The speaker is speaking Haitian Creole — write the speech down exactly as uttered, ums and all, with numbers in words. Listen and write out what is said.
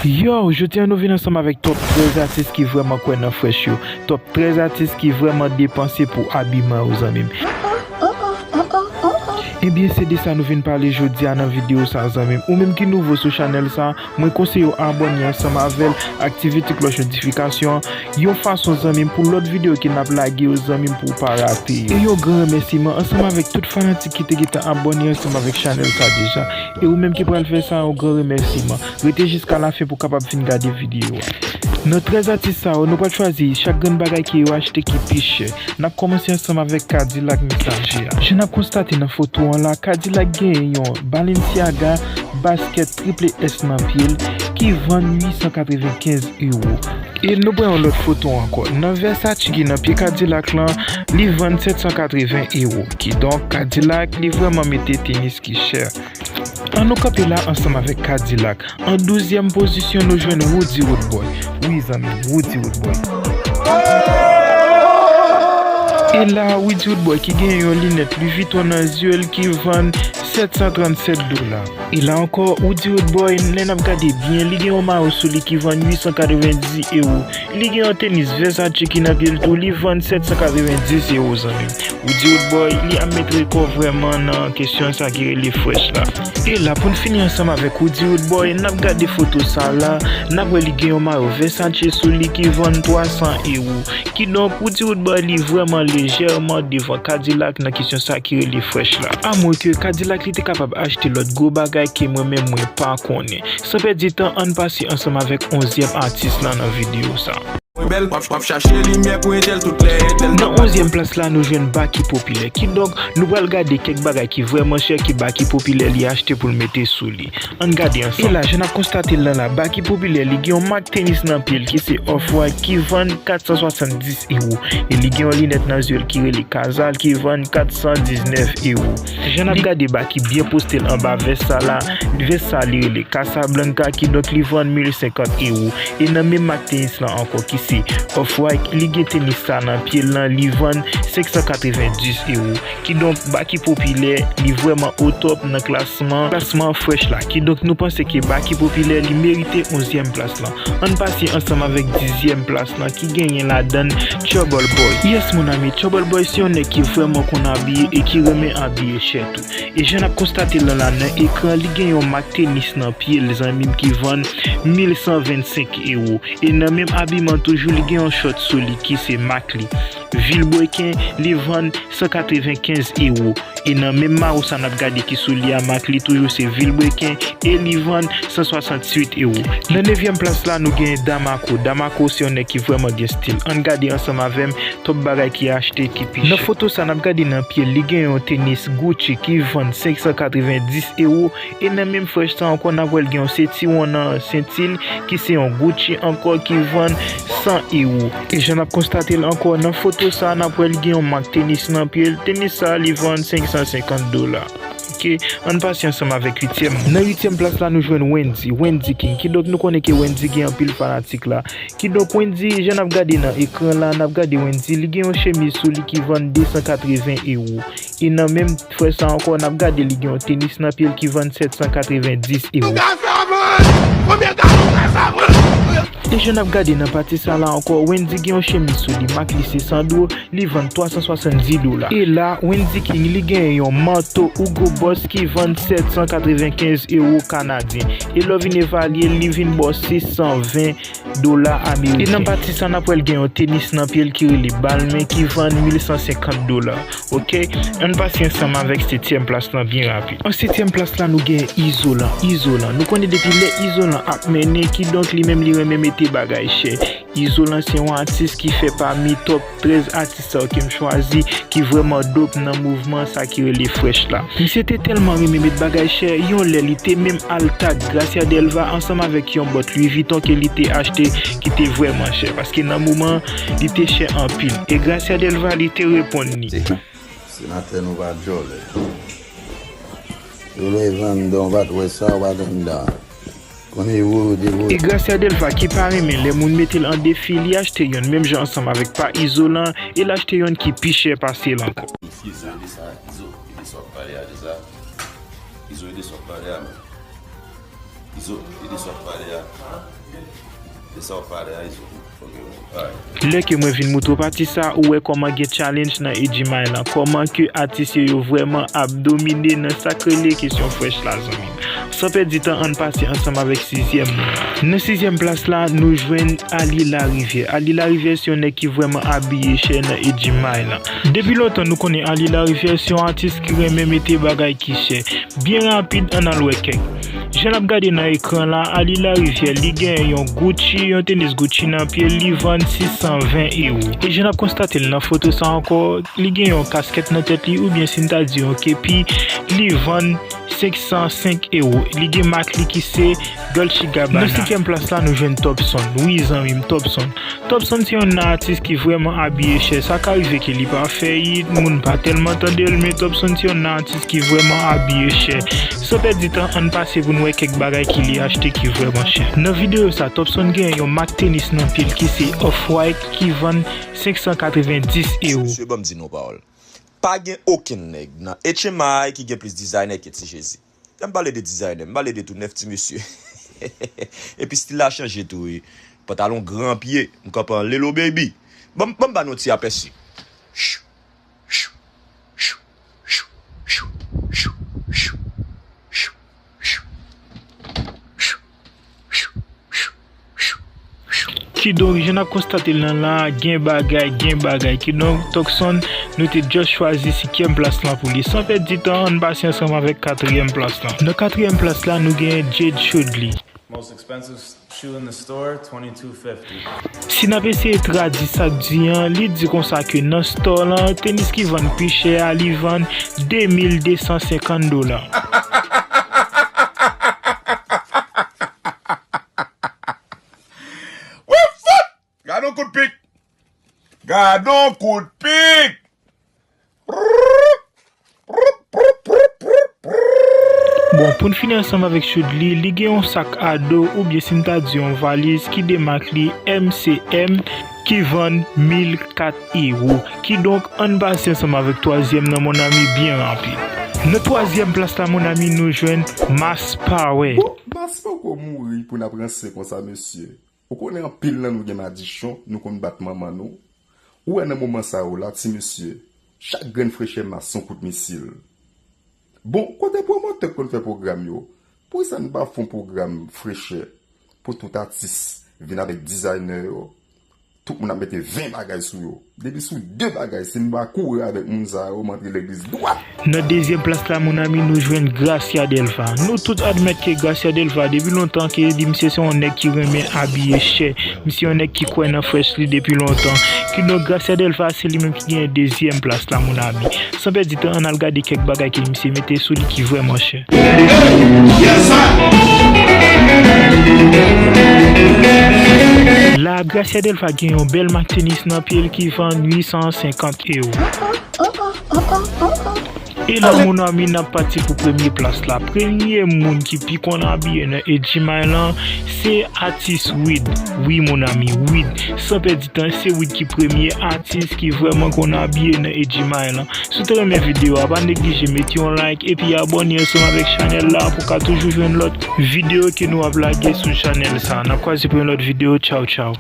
Yo, jodi a nou vin ansanm avèk top trèz atis ki vrèman kwè nan fresh yo. Top trèz atis ki vrèman depanse pou abiman yo, zanmi m. Ebyen, se de sa nou vin pale jodi a nan videyo sa, zanmi m. Ou menm ki nouvo sou chanèl sa, mwen konseye w abòne ansanm avè l, aktive ti klòch notifikasyon an, yon fason, zanmi m, pou lòt videyo ke n ap lage yo, zanmi m, pou w pa rate yo. E yon gran remèsiman ansanm avèk tout fanatik ki te gentan abòne ansanm avèk chanèl sa deja. E ou menm ki pral fè sa, yon gran remèsiman. Rete jiska lafen pou w kapab fin gade videyo a. Nan trèz atis sa yo, nou pral chwazi chak grenn bagay ke yo achte ki pi chè. N ap kòmanse ansanm avèk Kadilak Mesaje a. Jan n ap konstate nan foto an la, Kadilak genyen yon Balenciaga basket triple S nan pye l ki vann uit san katrevenkenz ewo. E nou pran yon lòt foto ankò. Nan Versace ki nan pye Kadilak lan, li vann sèt san katreven ewo. Kidonk, Kadilak, li vrèman mete tenis ki chè. Ann nou kanpe la ansanm avèk Kadilak. An douzyèm pozisyon, nou jwenn Roody Roodboy. Wi, zanmi m, Roody Roodboy. E la, Roody Roodboy ki gen yon linèt Louis Vuitton nan zye l ki vann sèt san trannsèt dola. E la ankò, Roody Roodboy, lè n ap gade byen, li gen yon mayo sou li ki vann uit san katrevenndis ewo. Li gen yon tenis Versace ki nan pye l tou, li vann sèt san katrevenndis ewo, zanmi m. Roody Roodboy, li ap met rekò vrèman nan kesyon sa ki rele fresh la. E la, pou n fini ansanm avèk Roody Roodboy, n ap gade foto sa la, n ap wè li gen yon mayo Versace sou li ki vann twa san ewo. Kidonk, Roody Roodboy, li vrèman lejèman devan Kadilak nan kesyon sa ki rele fresh la. Amwenke Kadilak li te kapab achte lòt gwo bagay ke mwen menm mwen pa konnen. San pèdi tan, ann pase ansanm avèk onzyèm atis la nan videyo sa. Mwen bèl, w ap, w ap chache limyè pou entèl, tout lè entèl. Nan onzyèm plas la, nou jwenn Baky Popilè. Kidonk, nou pral gade kèk bagay ki vrèman chè ke Baky Popilè li achte pou l mete sou li. Ann gade ansanm. E la, jan n ap konstate l lan la, Baky Popilè, li gen yon mak tenis nan pye l ki se Off-White ki vann kat san swasanndis ewo. E li gen yon linèt nan zye l ki rele Kazal ki vann kat san diznèf ewo. Jan n ap gade Baky byen poste l anba vès sa la, vès sa li rele Casablanca, kidonk li vann mil senkant ewo. E nan menm mak tenis lan ankò ki se Off-White, li gen tenis sa nan pye l lan, li vann senk san katrevenndis ewo. Kidonk, Baky Popilè, li vrèman o top nan klasman, klasman fresh la. Kidonk, nou panse ke Baky Popilè, li merite onzyèm plas lan. Ann pase ansanm avèk dizyèm plas lan ki genyen ladan l Trouble Boy. Yes, mon ami, Trouble Boy se yon nèg ki vrèman konn abiye e ki renmen abiye chè tou. E jan n ap konstate l lan la nan ekran, li gen yon mak tenis nan pye l, zanmi m, ki vann mil san vennsenk ewo. E nan menm abiman toujou, li gen yon short sou li ki se mak li. Vilebrequin, li vann san katrevenkenz ewo. E nan menm mayo sa n ap gade ki sou li a, mak li toujou se Vilebrequin e li vann san swasantuit ewo. Nan nevyèm plas la, nou gen Damaco. Damaco se yon nèg ki vrèman gen stil. Ann gade ansanm avè m top bagay ki achte ki pi chè. Nan foto sa n ap gade nan pye l, li gen yon tenis Gucci ki vann senk san katrevenndis ewo. E nan menm fresh sa ankò, n ap wè l gen yon sentiwon nan senti l ki se yon Gucci ankò ki vann san ewo. E jan n ap konstate l ankò nan foto sa, n ap wè l gen yon mak tenis nan pye l. Tenis sa, li vann senk san senkant dola. Oke, ann pase ansanm avèk uityèm. Nan uityèm plas la, nou jwenn Wendyy, Wendyy King. Kidonk, nou konnen ke Wendyy gen anpil fanatik la. Kidonk, Wendyy, jan n ap gade nan ekran la, n ap gade Wendyy, li gen yon chemiz sou li ki vann de san katreven ewo. E nan menm fresh sa ankò, n ap gade li gen yon tenis nan pye l ki vann sèt san katrevenndis ewo. Ou ka fè mwen? Konbyen gade ou ka fè mwen? E jan n ap gade nan pati sa la ankò, Wendyy gen yon chemiz sou li, mak li se Sandro, li vann twa san swasanndis dola. E la, Wendyy King, li genyen yon manto Hugo Boss ki vann sèt san katrevenkenz ewo kanadyen. E lè w vin evalye l, li vin ba w sis san ven dola ameriken. E nan pati sa, n ap wè l gen yon tenis nan pye l ki rele Balmain ki vann mil san senkant dola. Oke, ann pase ansanm avèk setyèm plas lan byen rapid. An setyèm plas la, nou gen Izolan. Izolan. Nou konnen depi lè Izolan ap mennen, kidonk li menm li renmen mete bagay chè. Izolan se yon atis ki fè pami top trèz atis sa yo ke m chwazi, ki vrèman dope nan mouvman sa ki rele fresh la. Misye te tèlman renmen met bagay chè, yon lè li te menm al tag Gracia Delva ansanm avèk yon bòt Louis Vuitton ke li te achte ki te vrèman chè, paske nan moman li te chè anpil. E Gracia Delva, li te reponn li. Senatè nou pa djòlè. Yo lè vann dan, w pa t wè sa, w pa t anndan. Konnen yo devoye. E Gracia Delva ki pa renmen lè moun mete l an defi, li achte yonn menm jan ansanm avèk pa Izolan, e l achte yonn ki pi chè pase l ankò. Izo, e de sa, Izo, e de sa w ap pale a, de sa. Izo, e de sa w ap pale a, men. Izo, ki de sa w ap pale a? De sa w ap pale a, Izo? Ok, bon, alright. Lè ke mwen vin moutre w pati sa, ou wè kòman gen challenge nan Edjimay lan, kòman ke atis yo, yo vrèman ap domine nan sa k rele kesyon fresh la, zanmi m. San pèdi tan, ann pase ansanm avèk sizyèm nan. Nan sizyèm plas la, nou jwenn Ali Larivière. Ali Larivière se yon nèg ki vrèman abiye chè nan Edjimay lan. Depi lontan, nou konnen Ali Larivière se yon atis ki renmen mete bagay ki chè. Byen rapid, ann al wè kèk. Jan n ap gade nan ekran la, Ali Larivière, li genyen yon Gucci, yon tenis Gucci nan pye l, li vann sis san ven ewo. E jan n ap konstate l nan foto sa ankò, li gen yon kaskèt nan tèt li, oubyen si n ta di yon kepi, li vann senk san senk ewo. Li gen mak li ki se Dolce Gabbana. Nan senkyèm plas la, nou jwenn Topson. Wi, zanmi m, Topson. Topson se yon nan atis ki vrèman abiye chè. Sa ka rive ke li pa fè it, moun pa tèlman tande l, men Topson se yon nan atis ki vrèman abiye chè. San pèdi tan, ann pase pou n wè kèk bagay ke li achte ki vrèman chè. Nan videyo sa, Topson gen yon mak tenis nan pye l ki se Off-White ki vann senk san katrevenndis ewo. Mesye, ban m di nou yon pawòl. Pa gen okenn nèg nan H M I ki gen plis dizayner ke Ti Jezi. Lè m pale de dizayner, m pale de tou nèf ti mesye. Epi stil la chanje tou, wi. Pantalon gran pye, m kanpe an Lelo Baby. Ban m, ban m ba nou yon ti apèsi. Kidonk, jan n ap konstate l nan la, gen bagay, gen bagay. Kidonk, Topson, nou te just chwazi senkyèm plas lan pou li. San pèdi tan, ann pase ansanm avèk katriyèm plas lan. Nan katriyèm plas la, nou gen Jade Shoudly. Most expensive shoe in the store, twenty-two fifty. Si n ap eseye tradui sa k di an, li di konsa ke nan store lan, tenis ki vann pi chè a, li vann de mil de san senkant dola. Wi fout! Gade yon kout pik! Gade yon kout pik! Bon, pou n fini ansanm avèk Shoudly, li gen yon sak a do oubyen si n ta di yon valiz ki de mak li M C M ki vann mil kat ewo. Kidonk, ann pase ansanm avèk twazyèm nan, mon ami, byen rapid. Nan twazyèm plas la, mon ami, nou jwenn Mass Power. Bon, Mass poko mouri pou n ap ranse konsa, mesye. Ou konnen anpil nan nou gen madichon, nou konn bat manman nou. Ou wè nan moman sa yo la, ti mesye, chak grenn frechè Mass se yon kout misil. Bon, kote pwomotè k konn fè pwogram yo? Poukisa n pa fè yon pwogram frechè pou tout atis vin avèk dizayner yo? Tout moun ap mete ven bagay sou yo. Depi sou de bagay, si m pa kouri avèk moun sa yo, m antre legliz dwat. Nan dezyèm plas la, mon ami, nou jwenn Gracia Delva. Nou tout admèt ke Gracia Delva, depi lontan ke li, misye se yon nèg ki renmen abiye chè. Misye yon nèg ki kwè nan fresh li depi lontan. Kidonk, Gracia Delva, se li menm ki genyen dezyèm plas la, mon ami. San pèdi tan, ann al gade kèk bagay ke misye mete sou li ki vrèman chè. La, Gracia Delva gen yon bèl mak tenis nan pye l ki vann uit san senkant ewo. E la, mon ami, n ap pati pou premye plas la. Premye moun ki pi konn abiye nan Edjimay lan, se atis Wid. Wi, mon ami, Wid. San pèdi tan, se Wid ki premye atis ki vrèman konn abiye nan Edjimay lan. Si w te renmen videyo a, pa neglije mete yon like epi abòne ansanm avèk chanèl la pou w ka toujou jwenn lòt videyo ke nou ap lage sou chanèl sa. N ap kwaze pou yon lòt videyo. Tchaw, tchaw.